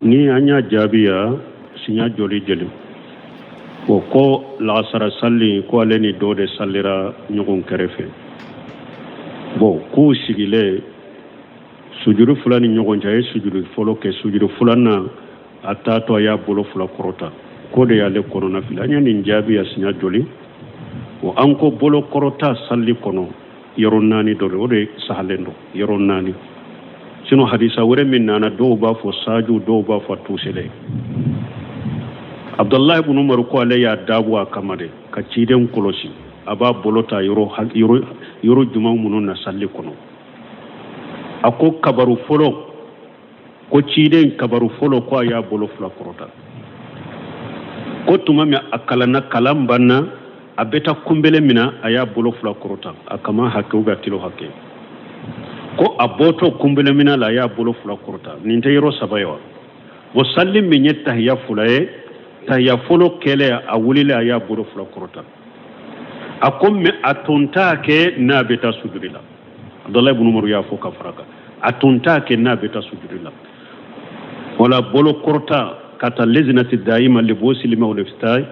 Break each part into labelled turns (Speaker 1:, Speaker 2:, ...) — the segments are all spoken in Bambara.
Speaker 1: Ni an y'a jaabi ya siɲɛ joli joli o ko lagasara sali ko ale ni dɔ de salira ɲɔgɔn kɛrɛfɛ. Bon, k'u sigilen sujuru fila ni ɲɔgɔn cɛ, a ye sujuru fɔlɔ kɛ, sujuru filanan a taatɔ a y'a bolo fila kɔrɔta, k'o de y'ale kɔnɔna fili. An ye nin jaabi ya siɲɛ joli? O an ko bolo kɔrɔta sali kɔnɔ yɔrɔ naani dɔ de, o de sahalen don yɔrɔ naani. Sinon hadisa wɛrɛ min nana, dɔw b'a fɔ saju, dɔw b'a fɔ tusele. Abdullahi ibn Umar ko ale y'a dabɔ a kama de ka ciden kɔlɔsi a b'a bolo ta yɔrɔ yɔrɔ jumɛn minnu na sali kɔnɔ. A ko kabaru fɔlɔ, ko ciden kabaru fɔlɔ ko a y'a bolo fila kɔrɔta, ko tuma min a kalanna, kalan banna, a bɛ taa kunbele min na, a y'a bolo fila kɔrɔta a kama hakɛ ou bien tilo hakɛ. Ko a bɔtɔ kunbele min la, a y'a bolo fila kɔrɔta. Nin tɛ yɔrɔ saba ye wa? Bon, sali min ye tahiya fila ye, tahiya fɔlɔ kɛlen, a wulila, a y'a bolo fila kɔrɔta. A ko mais a tun t'a kɛ n'a bɛ taa sujudi la. Abdullahi ibn Umar y'a fɔ ka fara kan, a tun t'a kɛ n'a bɛ taa sujudi la. Wala bolo kɔrɔta ka taa lajnati dayima libosi lima wal iftai.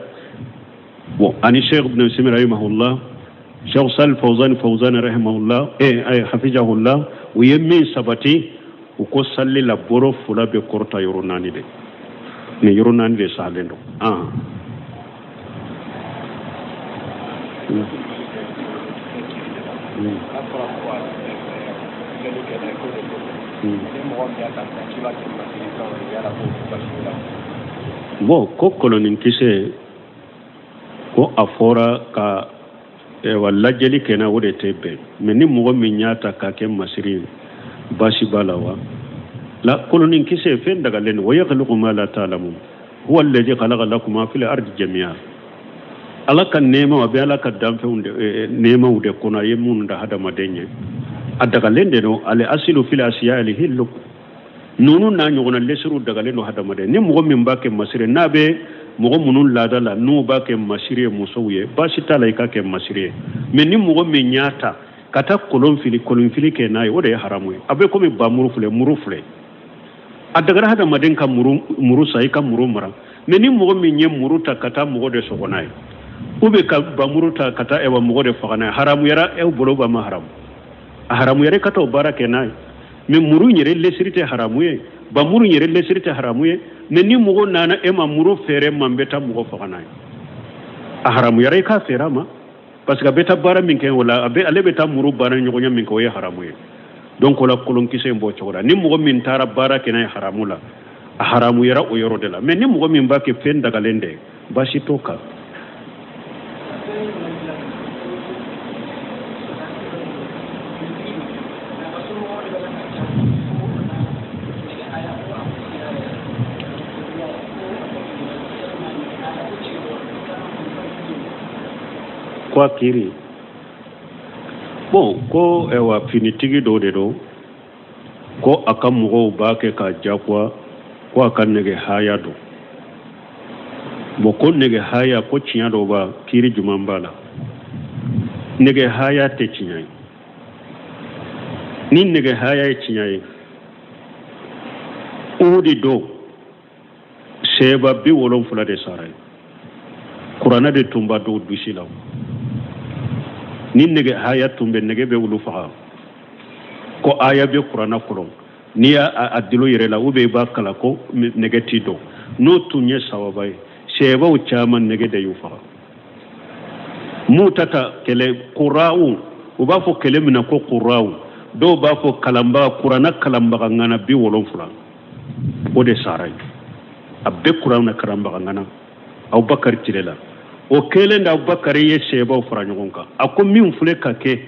Speaker 1: Bon, ani Cheikh Ibn Usaymin rahimahullah, Cheikh Salih Fawzan Fawzan rahimahullah, hafizahullah, u ye min sabati, u ko sali la bolo fila bɛ kɔrɔta yɔrɔ naani de, nin yɔrɔ naani de salen don. Ah.
Speaker 2: N'a fɔra ko a lajɛli kɛ n'a ye ko de kosɔn, ni mɔgɔ min y'a ta k'i b'a kɛ masiri fɛnw ye, yala ko basi la?
Speaker 1: Bon, ko kolonkisɛ, ko a fɔra ka wa lajɛli kɛ na, o de tɛ bɛn. Mais ni mɔgɔ min y'a ta k'a kɛ masiri ye, baasi b'a la wa? La, kolonkisɛ fɛn dagalen don. Wa yakhluqu ma la ta'lamun huwa alladhi khalaqa lakum ma fil ardi jami'a. Ala ka nɛɛma, a bɛ Ala ka danfɛnw de nɛɛmaw de kɔnɔ, a ye minnu da hadamaden ye, a dagalen de don. Al asilu fil asiya al hillu. Ninnu n'a ɲɔgɔnna lesiriw dagalen don hadamaden. Ni mɔgɔ min b'a kɛ masiri, n'a bɛ mɔgɔ minnu laada la, n'u b'a kɛ masiri ye musow ye, baasi t'a la i ka kɛ masiri ye. Mais ni mɔgɔ min y'a ta ka taa kolon fili, kolon fili kɛ n'a ye, o de ye haramu ye. A bɛ komi bamuru filɛ, muru filɛ, a dagara hadamaden ka muru, muru sa, i ka muru mara. Mais ni mɔgɔ min ye muru ta ka taa mɔgɔ de sɔgɔ n'a ye, ou bien ka bamuru ta ka taa ɛwa mɔgɔ de faga n'a ye, haramuyara e bolo ba ma haramu, a haramuyara i ka taa o baara kɛ n'a ye. Mais muru yɛrɛ lesiri tɛ haramu ye, bamuru yɛrɛ lesiri tɛ haramu ye. Mais ni mɔgɔ nana e ma muru feere ma, n bɛ taa mɔgɔ faga n'a ye, a haramuyara i k'a feere a ma, parce que a bɛ taa baara min kɛ o la, a bɛ ale bɛ taa muru baara ɲɔgɔnya min kɛ, o ye haramu ye. Donc o la kolonkisɛ in b'o cogo la. Ni mɔgɔ min taara baara kɛ n'a ye haramu la, a haramuyara o yɔrɔ de la. Mais ni mɔgɔ min b'a kɛ fɛn dagalen de ye, baasi t'o kan. Ko a kiri bon, ko ɛwa finitigi dɔ de don, ko a ka mɔgɔw b'a kɛ k'a jagoya ko a ka nɛgɛ haya don. Bon, ko nɛgɛ haya, ko tiɲɛ dɔ b'a kiri jumɛn b'a la? Nɛgɛ haya tɛ tiɲɛ ye. Ni nɛgɛ haya ye tiɲɛ ye, Uhudi don sɛba 70 de sara ye, kuranɛ de tun b'a dɔw dusi la. Ni nɛgɛ haya tun bɛ, nɛgɛ bɛ olu faga. Ko aya bɛ kuranɛ kɔnɔ, n'i y'a a dilo yɛrɛ la, ou bien i b'a kalan, ko nɛgɛ t'i dɔn. N'o tun ye sababa ye, sɛbaw caman nɛgɛ de y'u faga. Mutata kɛlɛ, kuraw u b'a fɔ kɛlɛ min na ko kuraw, dɔw b'a fɔ kalanbaga, kuranɛ kalanbaga ŋana 70, o de sara ye. A bɛɛ kuranɛ kalanbaga ŋana Abubakari tile la. O kɛlen da, Abubakari ye sɛbaw fara ɲɔgɔn kan. A ko min filɛ ka kɛ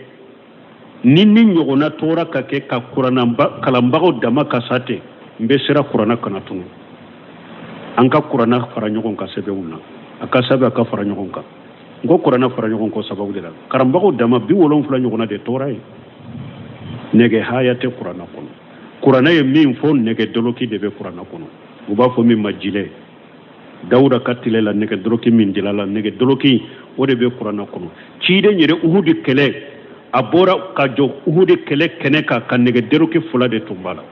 Speaker 1: ni ni ɲɔgɔnna tora ka kɛ ka kuranɛ kalanbagaw dama ka sa ten, n bɛ siran kuranɛ kana tunu. An ka kuranɛ fara ɲɔgɔn kan sɛbɛnw na, a ka sɛbɛn, a ka fara ɲɔgɔn kan. N ko kuranɛ fara ɲɔgɔn kan sababu de la, karamɔgɔw dama 70 ɲɔgɔnna de tora yen. Nɛgɛ haya tɛ kuranɛ kɔnɔ. Kuranɛ ye min fɔ, nɛgɛ doloki de bɛ kuranɛ kɔnɔ, u b'a fɔ min ma jilɛ. Dawuda ka tile la, nɛgɛ doloki min dila la, nɛgɛ doloki, o de bɛ kuranɛ kɔnɔ. Ciden yɛrɛ, Uhudi kɛlɛ, a bɔra ka jɔ Uhudi kɛlɛ kɛnɛ kan, ka nɛgɛ doloki fila de tun b'a la.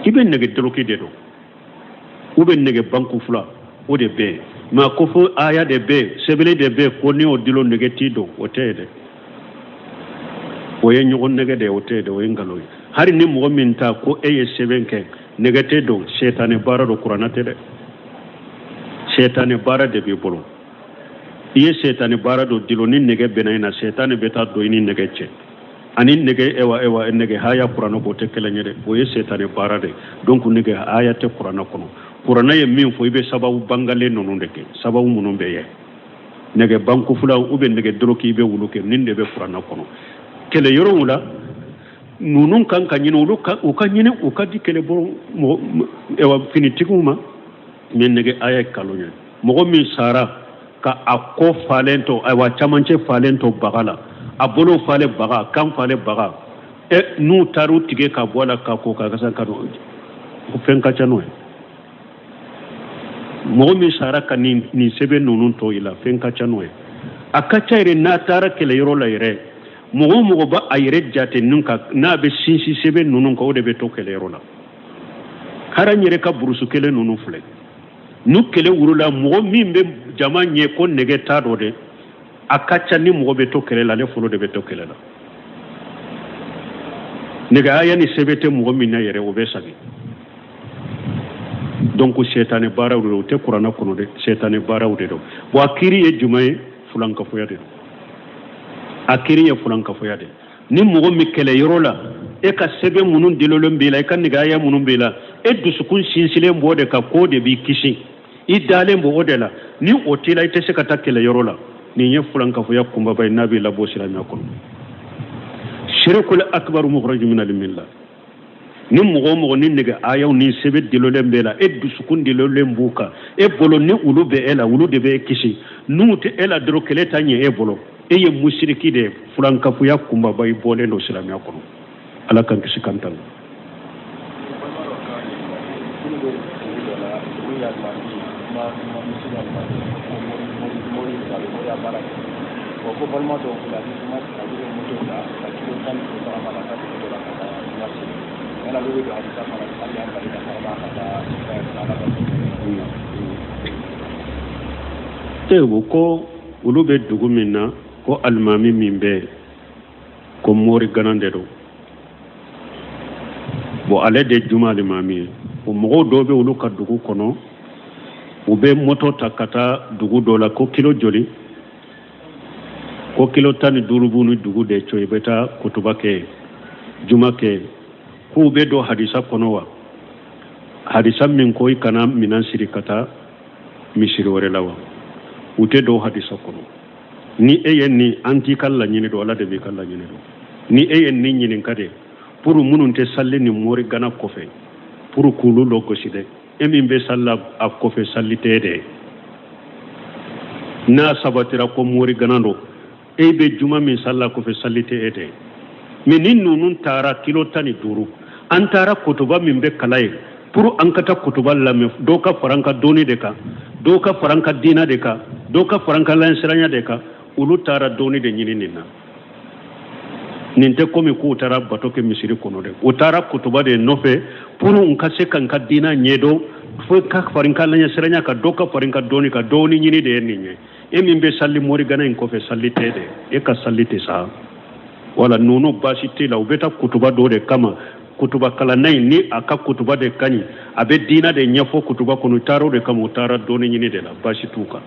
Speaker 1: I bɛ nɛgɛ doloki de don. Ou bien nɛgɛ banku fila, o de bɛ yen. Mais ko fo aya de bɛ yen, sɛbɛnni de bɛ yen ko n'i y'o dulon nɛgɛ t'i don, o tɛ yen dɛ. O ye ɲɔgɔn nɛgɛ de ye, o tɛ yen dɛ, o ye nkalon ye. Hali ni mɔgɔ min ta ko e ye sɛbɛn kɛ, nɛgɛ tɛ don, sɛtanɛ baara don, kuranna tɛ dɛ. Sɛtanɛ baara de b'i bolo. I ye sɛtanɛ baara dɔ dulon, ni nɛgɛ bɛnna i na, sɛtanɛ bɛ taa don i ni nɛgɛ cɛ. Ani nɛgɛ, ewa ewa, nɛgɛ haya kuranɛ k'o tɛ kelen ye dɛ, o ye sɛtanɛ baara de. Donc nɛgɛ haya tɛ kuranɛ kɔnɔ. Kuranɛ ye min fɔ, i bɛ sababu bangalen ninnu de kɛ, sababu minnu bɛ ye nɛgɛ banku fila ou bien nɛgɛ doroki, i bɛ wulu kɛ, nin de bɛ kuranɛ kɔnɔ. Kɛlɛ yɔrɔw la ninnu kan ka ɲini, olu ka u ka ɲini u ka di kɛlɛbolo mɔgɔ, ewa, finitigiw ma. Mais nɛgɛ aya ye kalon ye. Mɔgɔ min sara ka a kɔ falen to, ayiwa, camancɛ falen to baga la, a bolo falen baga, kan falen baga, e n'u taar'u tigɛ ka bɔ a la ka ko ka kasa ka don, fɛn ka ca n'o ye. Mɔgɔ min sara ka nin sɛbɛn ninnu to i la, fɛn ka ca n'o ye. A ka ca yɛrɛ, n'a taara kɛlɛyɔrɔ la yɛrɛ, mɔgɔ o mɔgɔ b'a a yɛrɛ jate ninnu kan, n'a bɛ sinsin sɛbɛn ninnu kan, o de bɛ to kɛlɛyɔrɔ la. Hali an yɛrɛ ka burusu kelen ninnu filɛ, n'u kɛlɛ wurula, mɔgɔ min bɛ jama ɲɛ ko nɛgɛ t'a dɔ dɛ, a ka ca ni mɔgɔ bɛ to kɛlɛ la, ale fɔlɔ de bɛ to kɛlɛ la. Nɛgɛ aya ni sɛbɛn tɛ mɔgɔ min na yɛrɛ, o bɛ sagi. Donc sɛtanɛ baaraw de don, o tɛ kuranɛ kɔnɔ dɛ, sɛtanɛ baaraw de don. Bon, a kiri ye jumɛn ye? Fulankafoya de don. A kiri ye fulankafoya de. Ni mɔgɔ min kɛlɛ yɔrɔ la, e ka sɛbɛn minnu delilen b'i la, i ka nɛgɛ aya minnu b'i la, e dusukun sinsinlen b'o de kan k'o de b'i kisi, i dalen b'o de la, ni o t'i la, i tɛ se ka taa kɛlɛ yɔrɔ la. Nin ye fulankafoya kunbaba ye, n'a b'i labɔ silamɛya kɔnɔ. Shirikul akbar mukhraju min al-milla. Ni mɔgɔ o mɔgɔ ni nɛgɛ ayaw ni sɛbɛn delilen b'e la, e dusukun delilen b'u kan, e bolo ni olu bɛ e la, olu de bɛ e kisi. N'u tɛ e la dɔrɔn, kɛlɛ ta ɲɛ e bolo, e ye musiriki de ye, fulankafoya kunbaba, i bɔlen don silamɛya kɔnɔ. Ala k'an kisi k'an tanga.
Speaker 2: Ko balima dɔw b'u la, ni kuma sera, olu bɛ moto ta ka kilo 15 tagama ka taa dugu dɔ la ka taa juma seli. Yala olu bɛ don hadisa fana hali y'an bali ka tagama ka taa ala ka.
Speaker 1: E o ko olu bɛ dugu min na, ko alimami min bɛ yen, ko mori ganan de don. Bon, ale de juma alimami ye. O mɔgɔw dɔw bɛ olu ka dugu kɔnɔ, u bɛ moto ta ka taa dugu dɔ la, ko kilo joli, ko kilo 15 b'u ni dugu de cɛ, i bɛ taa kutuba kɛ, juma kɛ. K'u bɛ don hadisa kɔnɔ wa? Hadisa min ko i kana minɛn siri ka taa misiri wɛrɛ la wa? U tɛ don hadisa kɔnɔ. Ni e ye nin, an t'i ka laɲini dɔn, Ala de b'i ka laɲini dɔn. Ni e ye nin ɲininka de pour minnu tɛ sali ni mori gana kɔfɛ, pour k'olu lɔ gosi dɛ, e min bɛ sali a kɔfɛ, sali tɛ dɛ. N'a sabatira ko mori gana don, e bɛ juma min sali a kɔfɛ, sali tɛ e dɛ. Mais ni ninnu taara kilo 15, an taara kutuba min bɛ kala ye pour an ka taa kutuba lamɛn, dɔw ka fara an ka dɔnni de kan, dɔw ka fara an ka diina de kan, dɔw ka fara an ka lansiranya de kan, olu taara dɔnni de ɲini nin na. Nin tɛ komi k'u taara bato kɛ misiri kɔnɔ dɛ, u taara kutuba de nɔfɛ pour n ka se ka n ka diina ɲɛdɔn, fo ka fara n ka lansiranya kan, dɔw ka fara n ka dɔnni kan, dɔɔni ɲini de ye nin ye. E min bɛ sali mori gana in kɔfɛ, sali tɛ dɛ, e ka sali tɛ sa. Wala ninnu baasi tɛ la, u bɛ taa kutuba dɔ de kama, kutuba kalanna in ni a ka kutuba de ka ɲi, a bɛ diina de ɲɛfɔ kutuba kɔnɔ, u taara o de kama, u taara dɔɔni ɲini de la, baasi t'u kan.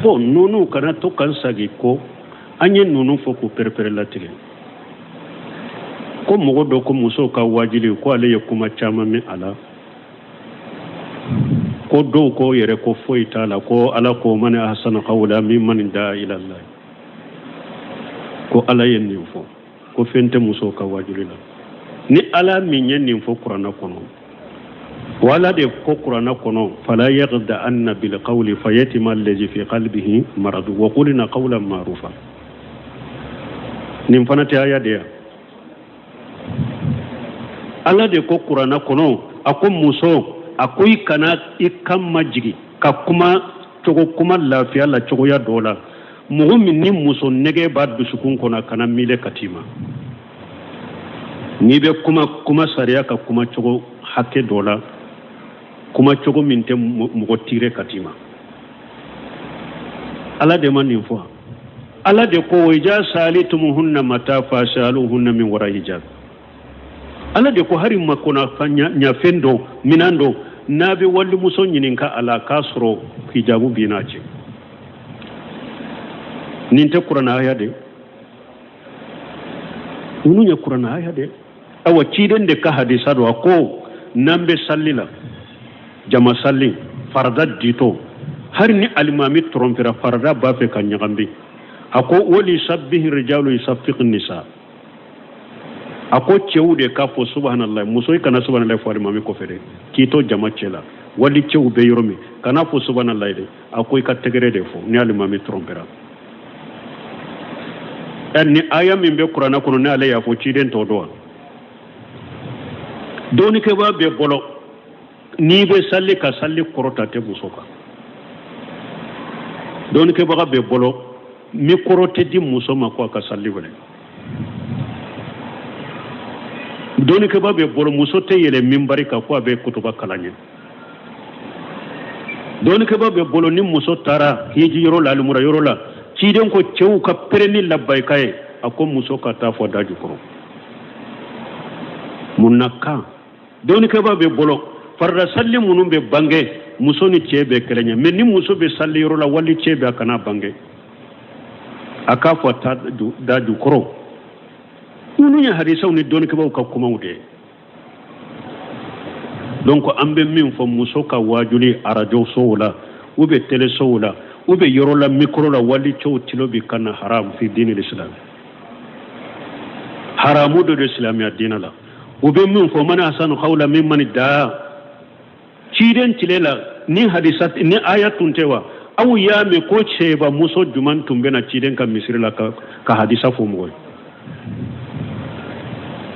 Speaker 1: Bon, ninnu kana to kan sagi ko an ye ninnu fɔ k'u perepere latigɛ ko mɔgɔ dɔ ko musow ka wajuli, ko ale ye kuma caman mɛn a la, ko dɔw ko yɛrɛ ko foyi t'a la, ko Ala ko man ahsana qawla mimman daa ila Allah, ko Ala ye nin fɔ, ko fɛn tɛ musow ka wajuli la. Ni Ala min ye nin fɔ kuranɛ kɔnɔ, o Ala de ko kuranɛ kɔnɔ fala yaghda'anna bil qawli fayatma allazi fi qalbihi maradu wa qulna qawlan ma'rufa. Nin fana tɛ aya de ya. Ala de ko kuranɛ kɔnɔ A ko muso, a ko i kana i kan majigi ka kuma cogo kuma lafiya la cogoya dɔ la, mɔgɔ min ni muso nege b'a dusukun kɔnɔ, a kana miile ka t'i ma. N'i bɛ kuma, kuma sariya ka kuma cogo hakɛ dɔ la, kuma cogo min tɛ mɔgɔ tiire ka t'i ma. Ala de ma nin fɔ? Ala de ko wa iza sa'altumuhunna mata fasaluhunna min wara hijab. Ala de ko hari makona ɲafɛn dɔ minan dɔ, n'a bɛ walimuso ɲininka a la k'a sɔrɔ hijabu b'i n'a cɛ. Nin tɛ kuranɛ aya de? Ninnu ye kuranɛ aya de. Awa, ciden de ka hadisa don. A ko n'an bɛ salli la, jama salli farada ditɔ, hari ni alimami tɔrɔnpera, farada b'a fɛ ka ɲagambi, a ko wali sabbihi rijalu yusaffiq nisa. A ko cɛw de k'a fɔ subhanallah. Muso, i kana subhanallah fɔ alimami kɔfɛ dɛ, k'i to jama cɛ la, wali cɛw bɛ yɔrɔ min, kana fɔ subhanallah dɛ. A ko i ka tɛgɛrɛ de fɔ ni alimami tɔrɔnpera. Ɛ, ni aya min bɛ kuranɛ kɔnɔ, ne ale y'a fɔ, ciden t'o dɔn wa? Dɔnnikɛbaa bɛ bolo, n'i bɛ sali ka sali kɔrɔta tɛ muso kan. Dɔnnikɛbaga bɛ bolo, mikoro tɛ di muso ma ko a ka sali wele. Dɔnnikɛba bɛ bolo, muso tɛ yɛlɛ minbari kan ko a bɛ kutuba kalan ɲɛ. Dɔnnikɛba bɛ bolo, ni muso taara hiji yɔrɔ la, alimura yɔrɔ la, ciden ko cɛw ka pɛrɛn ni labayika ye, a ko muso ka taa fɔ da jukɔrɔ. Mun na kan? Dɔnnikɛba bɛ bolo, farida salli minnu bɛ bange, muso ni cɛ bɛ kelen ye, mɛ ni muso bɛ salli yɔrɔ la, wali cɛ bɛ, a kana bange, a k'a fɔ ta da jukɔrɔ. Ninnu ye hadisaw ni dɔnnikɛbaw ka kumaw de ye. Donc an bɛ min fɔ, muso ka waajuli arajo sow la ou bien télé sow la ou bien yɔrɔ la, micro la, wali cɛw tilo bi kana, haram fi diini l'islam, haramu dɔ de silamɛya diinɛ la. U bɛ min fɔ, man ahsanu qawla mimman daa, ciden tile la, ni hadisa ni aya tun tɛ wa? Aw y'a mɛn ko cɛba muso jumɛn tun bɛ na ciden ka misiri la ka hadisa fɔ mɔgɔ ye?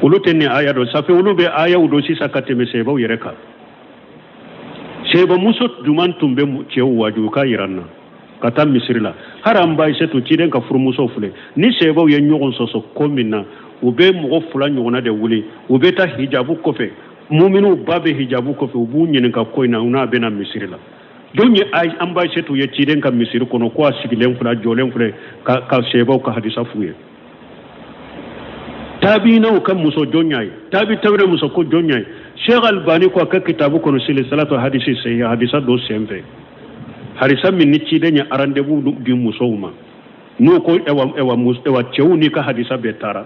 Speaker 1: Olu tɛ nin aya dɔn. Safe olu bɛ ayaw dɔn sisan ka tɛmɛ sɛbaw yɛrɛ kan. Sɛba muso jumɛn tun bɛ cɛw waaju k'a yira n na ka taa misiri la? Hari an ba Ayisetu, ciden ka furumuso filɛ, ni sɛbaw ye ɲɔgɔn sɔsɔ ko min na, u bɛ mɔgɔ fila ɲɔgɔnna de wuli, u bɛ taa hijabu kɔfɛ, muminiw ba bɛ hijabu kɔfɛ, u b'u ɲininka ko in na, u n'a bɛ na misiri la. Don ye an ba Ayisetu ye ciden ka misiri kɔnɔ ko a sigilen filɛ, a jɔlen filɛ ka sɛbaw ka hadisa f'u ye. Tabiinaw ka muso jɔn y'a ye? Tabi tabina muso ko jɔn y'a ye? Sheikh Albani ko a ka kitabu kɔnɔ silisalatu hadisi sahiha, hadisa dɔ sen fɛ, hadisa min ni ciden ye rendez-vous di musow ma, n'o ko ewa ewa ewa cɛw n'i ka hadisa bɛɛ taara,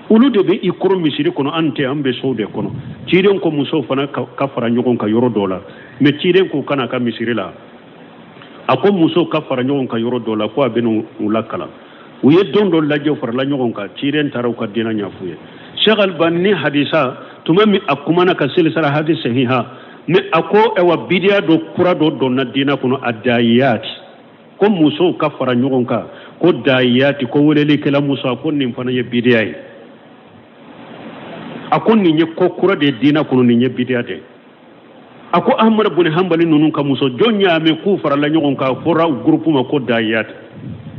Speaker 1: olu de bɛ i kɔrɔ misiri kɔnɔ. An tɛ, an bɛ sow de kɔnɔ. Ciden ko musow fana ka fara ɲɔgɔn kan yɔrɔ dɔ la, mɛ ciden ko kana ka misiri la. A ko musow ka fara ɲɔgɔn kan yɔrɔ dɔ la ko a bɛ n'u lakalan. U ye don dɔ lajɛ, farala ɲɔgɔn kan, ciden taara u ka diinɛ ɲɛf'u ye. Sheikh Albani ni hadisa tuma min a kumana ka silisala hadis sahiha, mɛ a ko ɛwa bidiya dɔ kura dɔ donna diinɛ kɔnɔ, a dayiyati, ko musow ka fara ɲɔgɔn kan, ko dayiyati, ko welelikɛla muso. A ko nin fana ye bidiya ye. A ko nin ye ko kura de ye diinɛ kɔnɔ, nin ye bidiya de ye. A ko Ahmad bun Hanbali ninnu ka muso, jɔn y'a mɛn k'u farala ɲɔgɔn kan, fɔra groupe ma ko dayiyati?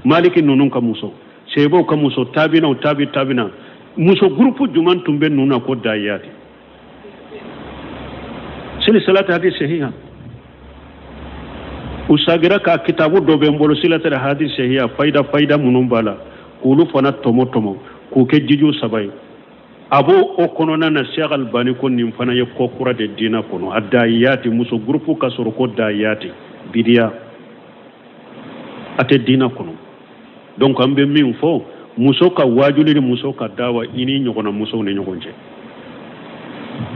Speaker 1: Maliki ninnu ka muso, sebaw ka muso, tabinaw, tabi tabina muso, groupe jumɛn tun bɛ ninnu na ko dayiyati? Silisalati hadis sahiha, u sagira ka kitabu dɔ bɛ n bolo, silatari hadis sahiha, fayida fayida minnu b'a la, k'olu fana tɔmɔ tɔmɔ k'u kɛ jiju saba ye. A b'o o kɔnɔna na, Sheikh Albani ko nin fana ye ko kura de diinɛ kɔnɔ, a dayiyati, muso groupe ka sɔrɔ ko dayiyati, bidiya, a tɛ diinɛ kɔnɔ. Donc an bɛ min fɔ, muso ka waajuli ni muso ka dawa, i ni ɲɔgɔnna musow ni ɲɔgɔn cɛ,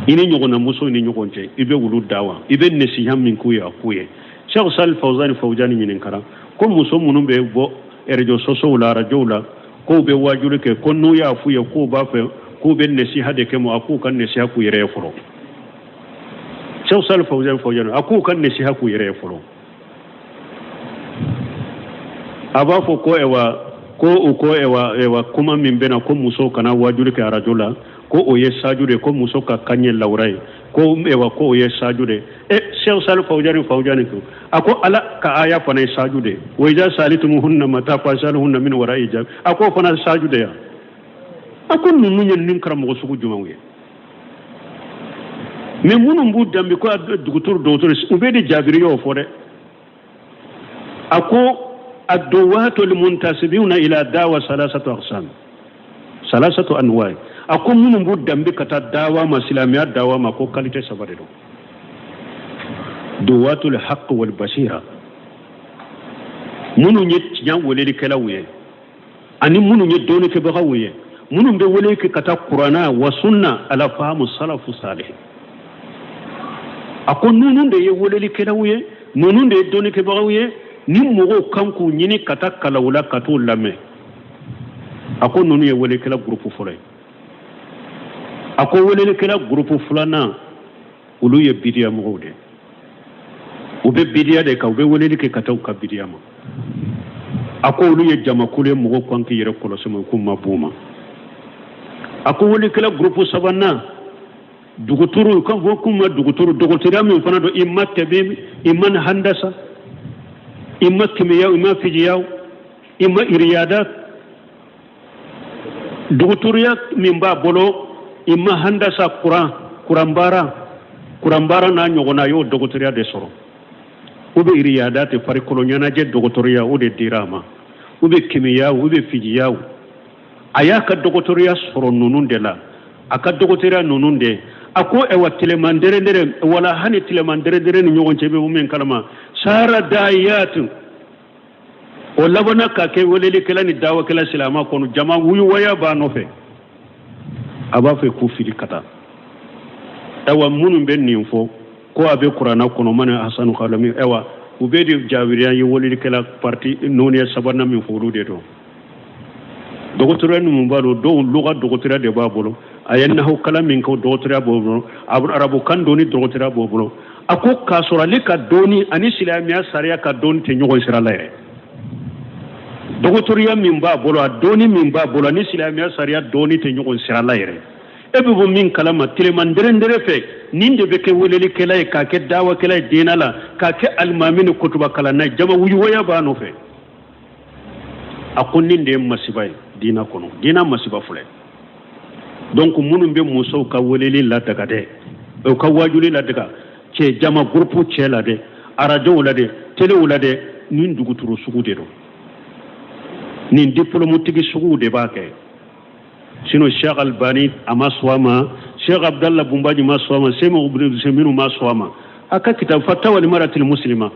Speaker 1: i ni ɲɔgɔnna musow ni ɲɔgɔn cɛ, i bɛ wulu dawa, i bɛ nasiha min k'u ye, a k'u ye. Cheikh Salih Fawzani Fawzani ɲininkara ko muso minnu bɛ bɔ réseaux sociaux la, arajow la, k'u bɛ waajuli kɛ, ko n'u y'a f'u ye k'u b'a fɛ k'u bɛ nasiha de kɛ, a k'u ka nasiha k'u yɛrɛ ye fɔlɔ. Cheikh Salih Fawzani Fawzani, a k'u ka nasiha k'u yɛrɛ ye fɔlɔ. A b'a fɔ ko ɛwa, ko u ko ɛwa ɛwa kuma min bɛna ko musow kana waajuli kɛ arajo la, Ko o ye saju de, ko muso ka kan ye lawura ye, ko ewa ko o ye saju de. E Cheikh Salih Fawjani Fawjani ko a ko Ala ka aya fana ye saju de, wa iza salitumuhunna mata fasaluhunna min wara'i hijab, a ko fana saju de ya. A ko ninnu ye nin karamɔgɔ sugu jumɛnw ye? Mais minnu b'u danbe ko duguturu dɔgɔtɔrɔ, u bɛ de jabiri y'o fɔ dɛ. A ko adduwatu lmuntasibuna ila dawa salasatu aqsam salasatu anwa, a ko minnu b'u danbe ka taa dawa ma, silamɛya dawa ma, ko qualité saba de don. Duwatul haqq wal basira, minnu ye tiɲɛ welelikɛlaw ye ani minnu ye dɔnnikɛbagaw ye, minnu bɛ wele kɛ ka taa kuranna wa sunna ala fahamu salafu salih. A ko ninnu de ye welelikɛlaw ye, ninnu de ye dɔnnikɛbagaw ye, ni mɔgɔw kan k'u ɲini ka taa kalaw la ka t'u lamɛn. A ko ninnu ye welelikɛla gurupu fɔlɔ ye. A ko welelikɛla gurupu filanan, olu ye bidiya mɔgɔw de ye, u bɛ bidiya de kan, u bɛ weleli kɛ ka taa u ka bidiya ma. A ko olu ye jamakulu ye, mɔgɔw kan k'i yɛrɛ kɔlɔsi ma, k'u ma b'u ma. A ko welelikɛla gurupu sabanan, duguturu kan fɔ k'u ma duguturu, dɔgɔtɔrɔya min fana don, i ma tɛbi, i ma handasa, i ma kimiya, i ma fijiya, i ma iriyada, dɔgɔtɔrɔya min b'a bolo, i ma handasa, kuran kuranbaara n'a ɲɔgɔnna, a y'o dɔgɔtɔrɔya de sɔrɔ. U bɛ iriyada tɛ farikolo ɲɛnajɛ dɔgɔtɔrɔya, o de dira a ma. U bɛ kimiya, u bɛ fijiya, a y'a ka dɔgɔtɔrɔya sɔrɔ ninnu de la, a ka dɔgɔtɔrɔya ninnu de. A ko ɛwa tileman dɛrɛdɛrɛ wala hani tileman dɛrɛdɛrɛ ni ɲɔgɔn cɛ bɛ min kalama sara dayatu, o labanna ka kɛ welelikɛla ni dawakɛla silama kɔnɔ, jama wuyuwaya b'a nɔfɛ, a b'a fɛ k'u fili ka taa. Ɛwa minnu bɛ nin fɔ ko a bɛ kuranna kɔnɔ mana hasanu kalami, ɛwa u bɛ de jabiriya ye welelikɛla parti nɔniya sabanan min fɔ, olu de don. Dɔgɔtɔrɔya ninnu b'a dɔn, dɔw luga dɔgɔtɔrɔya de b'a bolo, a ye nahu kalan min kɛ dɔgɔtɔrɔya b'o bolo, arabukan dɔnni dɔgɔtɔrɔya b'o bolo. A ko k'a sɔrɔ ale ka dɔnni ani silamɛya sariya ka dɔnni tɛ ɲɔgɔn sira la yɛrɛ. Dɔgɔtɔrɔya min b'a bolo, a dɔnni min b'a bolo ani silamɛya sariya dɔnni tɛ ɲɔgɔn sira la yɛrɛ. E bɛ bɔ min kalama tileman dɛrɛdɛrɛ fɛ, nin de bɛ kɛ welelikɛla ye, k'a kɛ dawakɛla ye diinɛ la, k'a kɛ alimami ni kutuba kalanna ye, jama wuyuwaya b'a nɔfɛ. A ko nin de ye masiba ye diinɛ kɔnɔ, diinɛ masiba filɛ. Donc minnu bɛ musow ka weleli ladaga dɛ, u ka wajuli ladaga, cɛ jama groupe cɛ la dɛ, arajow la dɛ, telew la dɛ, nin duguturu sugu de don, nin diplôme-tigi suguw de b'a kɛ. Sinon Cheikh Albani a ma sɔn a ma, Cheikh Abdallah Bumbaji ma sɔn a ma, Sɛmɛ Usɛminu ma sɔn a ma. A ka kitabu Fatawa limaratil muslima,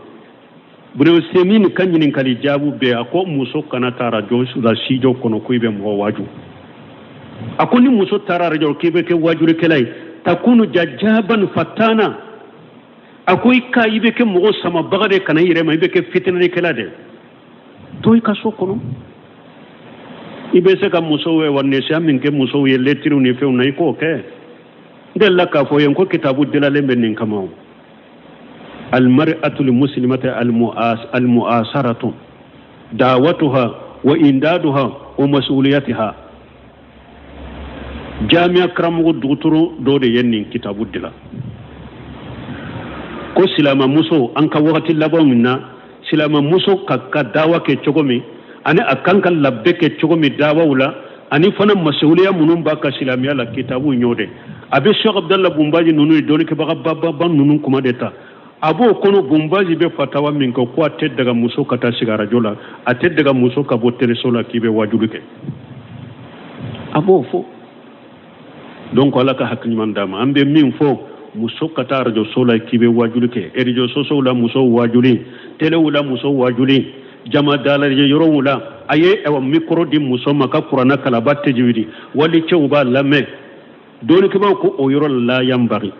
Speaker 1: Bune Usɛminu ka ɲininkali jaabu bɛɛ, a ko muso kana taa arajo la sijɔ kɔnɔ ko i bɛ mɔgɔ waaju. A ko ni muso taara arajo k'i bɛ kɛ waajulikɛla ye, takunu jajaban fatana, a ko i ka i bɛ kɛ mɔgɔ samabaga de kana i yɛrɛ ma, i bɛ kɛ fitinɛlikɛla de. To i ka so kɔnɔ, i bɛ se ka musow ye wa nɛsiya min kɛ musow ye lɛtiriw ni fɛnw na, i k'o kɛ. N delila k'a fɔ yen ko kitabu dilalen bɛ nin kama o. Almar'atul muslimata almu'asaratu dawatuha wa indaduha wa mas'uliyatiha. Jamiya karamɔgɔ dɔgɔtɔrɔ dɔ de ye nin kitabu dilan ko silamamuso an ka wagati laban min na, silamamuso ka dawa kɛ cogo min, ani a kan ka labɛn kɛ cogo min dawaw la, ani fana masuliya minnu b'a ka silamɛya la, kitabu ɲɔ de. A bɛ Cheikh Abdallah Bumbaji ninnu ye dɔnnikɛbaga bababa ninnu kuma de ta. A b'o kɔnɔ Bumbaji bɛ fatawa min kɛ ko a tɛ daga muso ka taa sigi arajo la, a tɛ daga muso ka bɔ teleso la k'i bɛ wajuli kɛ, a b'o fɔ. Donc Ala ka hakili ɲuman d'a ma. An bɛ min fɔ, muso ka taa arajoso la k'i bɛ wajuli kɛ, arajo sosow la musow wajuli, telew la musow wajuli, jama dalajɛ yɔrɔw la, a ye ɛwɔ mikoro di muso ma ka kuranna kalan, a b'a tajwidi, wali cɛw b'a lamɛn. Dɔnnikɛbaaw ko o yɔrɔ la yanbaghi.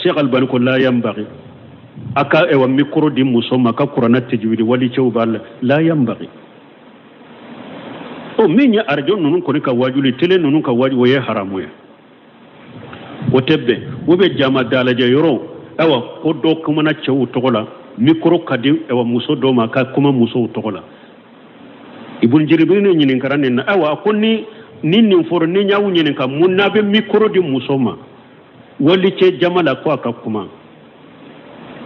Speaker 1: Cheikh Albani ko la yanbaghi, a ka ɛwɔ mikoro di muso ma ka kuranna tajwidi, wali cɛw b'a la yanbaghi. O min ye arajo ninnu kɔni ka wajuli, tele ninnu ka wajuli, o ye haramu ye, o tɛ bɛn. U bɛ jama dalajɛ yɔrɔ, ayiwa ko dɔ kumana cɛw tɔgɔ la, mikoro ka di ɛwɔ muso dɔw ma ka kuma musow tɔgɔ la. Ibn Jibrin ɲininkara nin na, ayiwa, ko ni nin fɔra, ni y'aw ɲininka mun n'a bɛ mikoro di muso ma walicɛ jama la ko a ka kuma,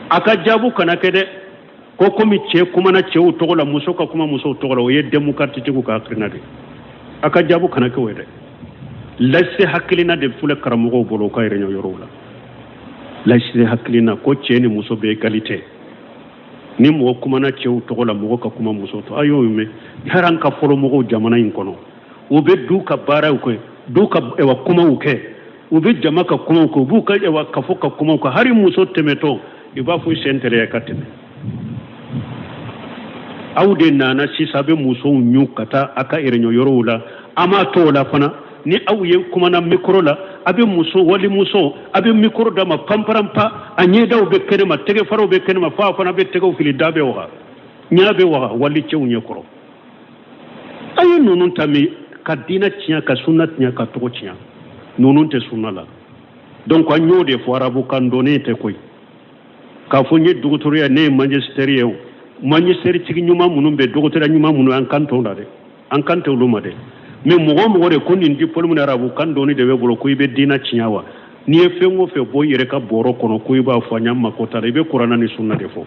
Speaker 1: a ka jaabu kana kɛ dɛ ko komi cɛ kumana cɛw tɔgɔ la, muso ka kuma musow tɔgɔ la, o ye demokaratitigiw ka hakilina de. A ka jaabu kana kɛ o ye dɛ. Laïcité hakilina de filɛ karamɔgɔw bolo u ka réunion yɔrɔw la. Laïcité hakilina ko cɛ ni muso bɛ égalité, ni mɔgɔ kumana cɛw tɔgɔ la, mɔgɔ ka kuma musow tɔgɔ. A y'o mɛn hɛrɛ an ka fɔlɔ mɔgɔw jamana in kɔnɔ, u bɛ du ka baaraw kɛ, du ka kumaw kɛ, u bɛ jama ka kumaw kɛ, u b'u ka kafo ka kumaw kɛ. Hali muso tɛmɛtɔ i b'a fɔ i sen teliya ka tɛmɛ. Aw de nana sisan, a bɛ musow ɲu ka taa a ka réunion yɔrɔw la. A m'a to o la fana, ni aw ye kumana mikoro la, a bɛ muso walimuso, a bɛ mikoro d'a ma panparanpa, a ɲɛdaw bɛ kɛnɛma, tɛgɛfaraw bɛ kɛnɛma, fo a fana bɛ tɛgɛw fili, da bɛ waga, ɲɛ bɛ waga walicɛw ɲɛkɔrɔ. A ye ninnu ta min ka diinɛ tiɲɛ, ka sunna tiɲɛ, ka tɔgɔ tiɲɛ, ninnu tɛ sunna la. Donc an y'o de fɔ, arabukan dɔnni tɛ koyi. K'a fɔ n ye dɔgɔtɔrɔya, ne ye magistère ye, o magistère tigi ɲuman minnu bɛ, dɔgɔtɔrɔya ɲuman minnu, an kan t'o la dɛ, an kan tɛ olu ma dɛ. Mais mɔgɔ o mɔgɔ de ko nin diplôme ni arabukan dɔnni de bɛ bolo ko i bɛ diinɛ tiɲɛ wa, n'i ye fɛn o fɛn bɔ i yɛrɛ ka bɔrɔ kɔnɔ ko i b'a fɔ, an y'an mako t'a la, i bɛ kuranna ni sunna de fɔ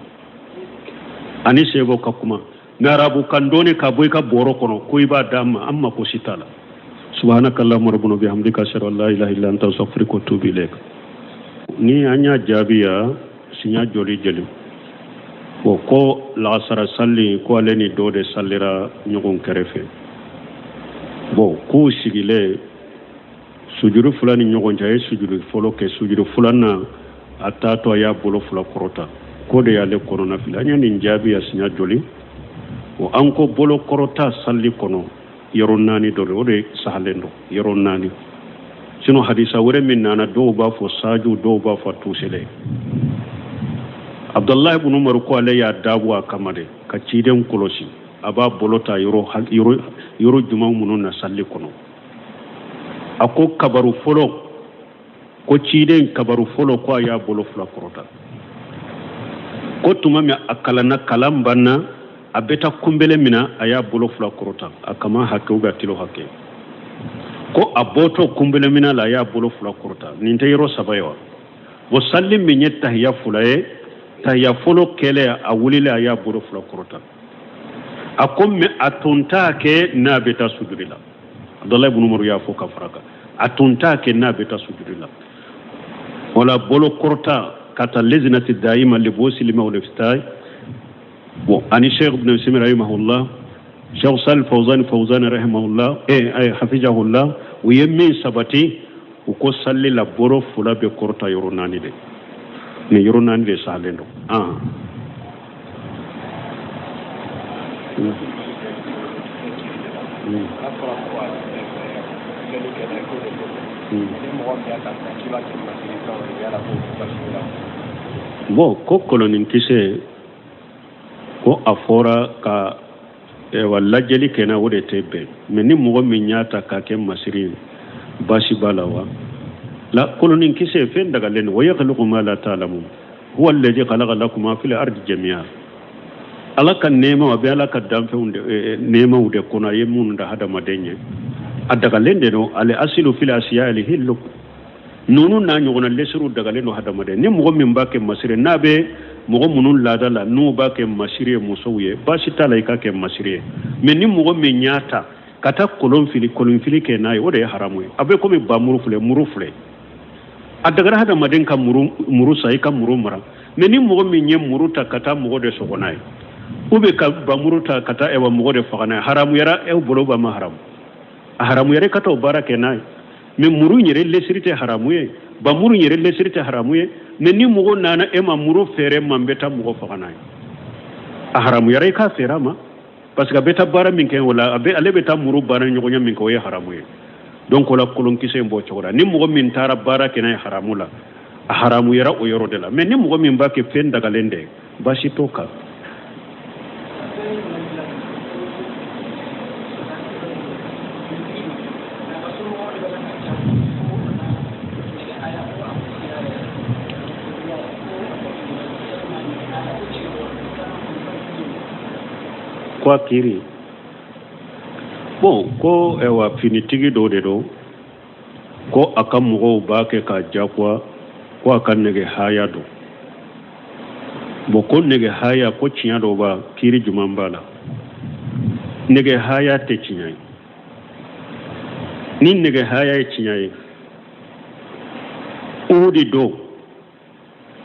Speaker 1: ani sɛbɛw ka kuma. Mais arabukan dɔnni ka bɔ i ka bɔrɔ kɔnɔ ko i b'a d'an ma, an mako si t'a la. Subhanaka allahumma rabbana bihamdika, ashhadu an la ilaha illa anta, astaghfiruka wa atubu ilayk. Ni an y'a jaabi ya siɲɛ joli joli o ko lagasara sali ko ale ni dɔ de salira ɲɔgɔn kɛrɛfɛ. Bon, k'u sigilen sujuru fila ni ɲɔgɔn cɛ, a ye sujuru fɔlɔ kɛ, sujuru filanan a taatɔ a y'a bolo fila kɔrɔta, k'o de y'ale kɔnɔna fili. An ye nin jaabi ya siɲɛ joli o, an ko bolo kɔrɔta sali kɔnɔ yɔrɔ naani dɔ de, o de sahalen don yɔrɔ naani. Sinon hadisa wɛrɛ min nana, dɔw b'a fɔ saju, dɔw b'a fɔ tusele. Abdullahi ibn Umar ko ale y'a dabɔ a kama de ka ciden kɔlɔsi, a b'a bolo ta yɔrɔ jumɛn minnu na sali kɔnɔ. A ko kabaru fɔlɔ, ko ciden kabaru fɔlɔ ko a y'a bolo fila kɔrɔta, ko tuma min a kalanna, kalan banna, a bɛ taa kunbele min na, a y'a bolo fila kɔrɔta a kama hakɛ ou bien a tilo hakɛ, ko a bɔtɔ kunbele min la, a y'a bolo fila kɔrɔta. Nin tɛ yɔrɔ saba ye wa? Bon, sali min ye tahiya fila ye, tahiya fɔlɔ kɛlen, a wulila, a y'a bolo fila kɔrɔta. A ko mais a tun t'a kɛ n'a bɛ taa sujudi la. Abdullahi ibn Umar y'a fɔ ka fara kan, a tun t'a kɛ n'a bɛ taa sujudi la. Wala bolo kɔrɔta ka taa lezinati dayima libosilima o lefitayi. Bon, ani Cheikh Ibn Usaymin rahimahullah, Cheikh Salih Fawzan rahimahullah, hafizahullah, u ye min sabati, u ko sali la bolo fila bɛ kɔrɔta yɔrɔ naani de, nin yɔrɔ naani de salen don. Bon, ko kolonin kisɛ ko a fɔra ka lajɛli kɛ na, o de tɛ bɛn. Mais ni mɔgɔ min y'a ta k'a kɛ masiri ye, baasi b'a la wa? La kolonin kisɛ fɛn dagalen don. Wa yakhluqu ma la ta'lamun huwa alladhi khalaqa lakum ma fil ardi jami'a. Ala ka nɛɛma, a bɛ ala ka danfɛnw de nɛɛmaw de kɔnɔ, a ye minnu da hadamaden ye, a dagalen de don. Ale asilu fil asiya al hillu, ninnu n'a ɲɔgɔnna lesiriw dagalen don hadamaden. Ni mɔgɔ min b'a kɛ masiri, n'a bɛ mɔgɔ minnu laada la, n'u b'a kɛ masiri ye musow ye, baasi t'a la i ka kɛ masiri ye. Mais ni mɔgɔ min y'a ta ka taa kolon fili, kolon fili kɛ n'a ye, o de ye haramu ye. A bɛ komi bamuru filɛ, muru filɛ, a dagara hadamaden ka muru san, i ka muru mara. Mais ni mɔgɔ min ye muru ta ka taa mɔgɔ de sɔgɔ n'a ye, ou bien ka bamuru ta ka taa mɔgɔ de faga n'a ye, haramuyara e bolo ba ma haramu, a haramuyara i ka taa o baara kɛ n'a ye. Mais muru yɛrɛ lesiri tɛ haramu ye, bamuru yɛrɛ lesiri tɛ haramu ye. Mais ni mɔgɔ nana e ma muru feere ma, n bɛ taa mɔgɔ faga n'a ye, a haramuyara i k'a feere a ma, parce que a bɛ taa baara min kɛ o la, a bɛ ale bɛ taa muru baara ɲɔgɔnya min kɛ, o ye haramu ye. Donc o la kolonkisɛ in b'o cogo la. Ni mɔgɔ min taara baara kɛ n'a ye haramu la, a haramuyara o yɔrɔ de la. Mais ni mɔgɔ min b'a kɛ fɛn dagalen de, baasi t'o kan. Ko a kiri Bon, ko ɛwa finitigi dɔ de don, ko a ka mɔgɔw b'a kɛ k'a jagoya ko a ka nɛgɛ haya don. Bon, ko nɛgɛ haya ko tiɲɛ dɔ b'a kiiri jumɛn b'a la? Nɛgɛ haya tɛ tiɲɛ ye. Ni nɛgɛ haya ye tiɲɛ ye, Uhudi don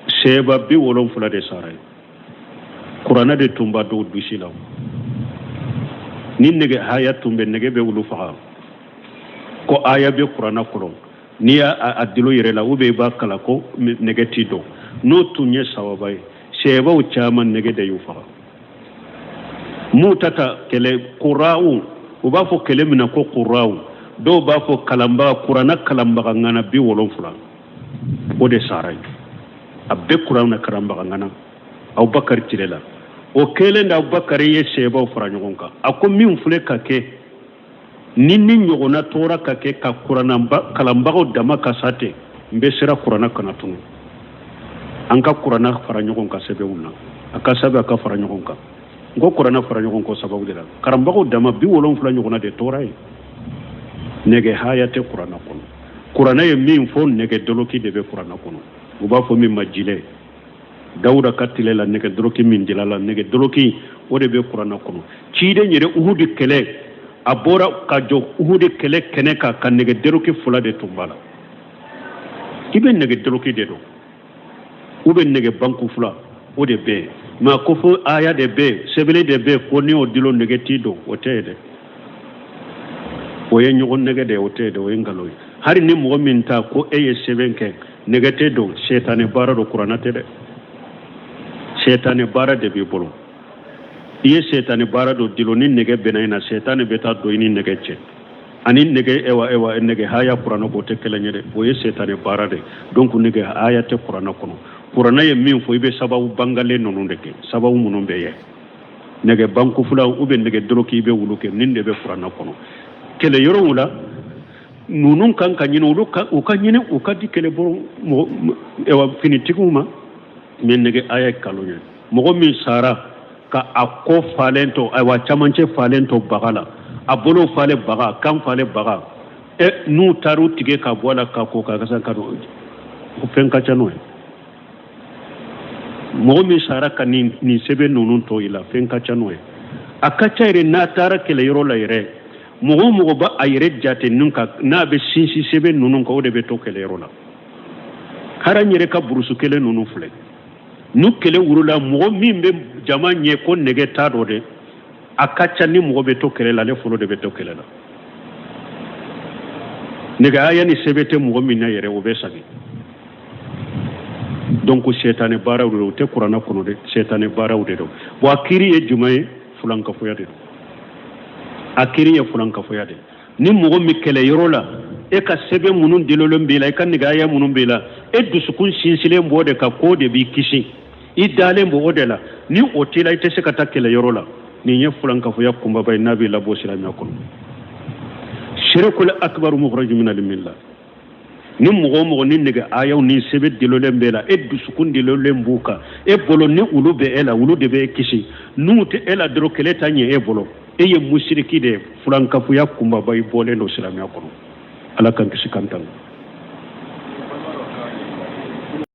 Speaker 1: sɛba 70 de sara ye, kuranɛ de tun b'a dɔw dusi la. Ni nɛgɛ haya tun bɛ, nɛgɛ bɛ olu faga. Ko aya bɛ kuranɛ kɔnɔ, n'i y'a a dilo yɛrɛ la, ou bien i b'a kalan ko nɛgɛ t'i don, n'o tun ye sawaba ye, sɛbaw caman nɛgɛ de y'u faga. Mutata kɛlɛ kuraw, u b'a fɔ kɛlɛ min na ko kuraw, dɔw b'a fɔ kalanbaga, kuranɛ kalanbaga ŋana 70, o de sara ye. A bɛɛ kuranɛ kalanbaga ŋana Abubakari tile la. O kɛlen de, Abubakari ye sɛbaw fara ɲɔgɔn kan. A ko min filɛ ka kɛ ni ɲɔgɔnna tora ka kɛ ka kuranɛ kalanbagaw dama ka sa ten, n bɛ siran kuranɛ kana tunu. An ka kuranɛ fara ɲɔgɔn kan sɛbɛnw na, a ka sɛbɛn a ka fara ɲɔgɔn kan. N ko kuranɛ fara ɲɔgɔn kan sababu de la, karamɔgɔw dama 70 ɲɔgɔnna de tora yen. Nɛgɛ haya tɛ kuranɛ kɔnɔ. Kuranɛ ye min fɔ, nɛgɛ doloki de bɛ kuranɛ kɔnɔ, u b'a fɔ min ma jilɛ. Dawuda ka tile la, nɛgɛ doloki min dila la, nɛgɛ doloki o de bɛ kuranɛ kɔnɔ. Ciden yɛrɛ, Uhudi kɛlɛ, a bɔra ka jɔ Uhudi kɛlɛ kɛnɛ kan, ka nɛgɛ doloki fila de tun b'a la. I bɛ nɛgɛ doloki de dɔn, u bɛ nɛgɛ banku fila, o de bɛ yen. Mɛ ko fo aya de bɛ yen, sɛbɛnni de bɛ yen ko n'i y'o dilo nɛgɛ t'i don, o tɛ yen dɛ. O ye ɲɔgɔn nɛgɛ de ye, o tɛ yen dɛ, o ye nkalon ye. Hali ni mɔgɔ min ta ko e ye sɛbɛn kɛ, nɛgɛ tɛ don, sɛtanɛ baara don, kuranɛ tɛ dɛ. Sɛtanɛ baara de b'i bolo. I ye sɛtanɛ baara dɔ dilo, ni nɛgɛ bɛnna i na, sɛtanɛ bɛ taa don i ni nɛgɛ cɛ. Ani nɛgɛ, ewa ewa, nɛgɛ haya kuranɛ k'o tɛ kelen ye dɛ, o ye sɛtanɛ baara de. Donc nɛgɛ haya tɛ kuranɛ kɔnɔ. Kuranɛ ye min fɔ, i bɛ sababu bangalen ninnu de kɛ, sababu minnu bɛ ye nɛgɛ banku fila u bɛ nɛgɛ doroki, i bɛ wulu kɛ, nin de bɛ kuranɛ kɔnɔ. Kɛlɛ yɔrɔw la, ninnu kan ka ɲini, olu ka u ka ɲini, u ka di kɛlɛbolo mɔgɔ, ewa, finitigiw ma. Mɛ nɛgɛ aya ye kalon ye. Mɔgɔ min sara ka a kɔ falen to, ayiwa, camancɛ falen to baga la, a bolo falen baga, kan falen baga, e n'u taar'u tigɛ ka bɔ a la ka ko ka kasa ka don, fɛn ka ca n'o ye. Mɔgɔ min sara ka nin sɛbɛn ninnu to i la, fɛn ka ca n'o ye. A ka ca yɛrɛ, n'a taara kɛlɛyɔrɔ la yɛrɛ, mɔgɔ o mɔgɔ b'a a yɛrɛ jate ninnu kan, n'a bɛ sinsin sɛbɛn ninnu kan, o de bɛ to kɛlɛyɔrɔ la. Hali an yɛrɛ ka burusu kelen ninnu filɛ, n'u kɛlɛ wurula, mɔgɔ min bɛ jama ɲɛ ko nɛgɛ t'a dɔ dɛ, a ka ca ni mɔgɔ bɛ to kɛlɛ la, ale fɔlɔ de bɛ to kɛlɛ la. Nɛgɛ aya ni sɛbɛn tɛ mɔgɔ min na yɛrɛ, o bɛ sagi. Donc sɛtanɛ baaraw de don, o tɛ kuranɛ kɔnɔ dɛ, sɛtanɛ baaraw de don. Bon, a kiri ye jumɛn ye? Fulankafoya de don. A kiri ye fulankafoya de. Ni mɔgɔ min kɛlɛ yɔrɔ la, e ka sɛbɛn minnu delilen b'i la, i ka nɛgɛ aya minnu b'i la, e dusukun sinsinlen b'o de kan k'o de b'i kisi, i dalen b'o de la, ni o t'i la, i tɛ se ka taa kɛlɛ yɔrɔ la. Nin ye fulankafoya kunbaba ye, n'a b'i labɔ silamɛya kɔnɔ. Shirikul akbar mukhrij min al-milla. Ni mɔgɔ o mɔgɔ ni nɛgɛ ayaw ni sɛbɛn delilen b'e la, e dusukun delilen b'u kan, e bolo ni olu bɛ e la, olu de bɛ e kisi. N'u tɛ e la dɔrɔn, kɛlɛ ta ɲɛ e bolo, e ye musiriki de ye, fulankafoya kunbaba, i bɔlen don silamɛya kɔnɔ. Ala k'an kisi k'an tanga.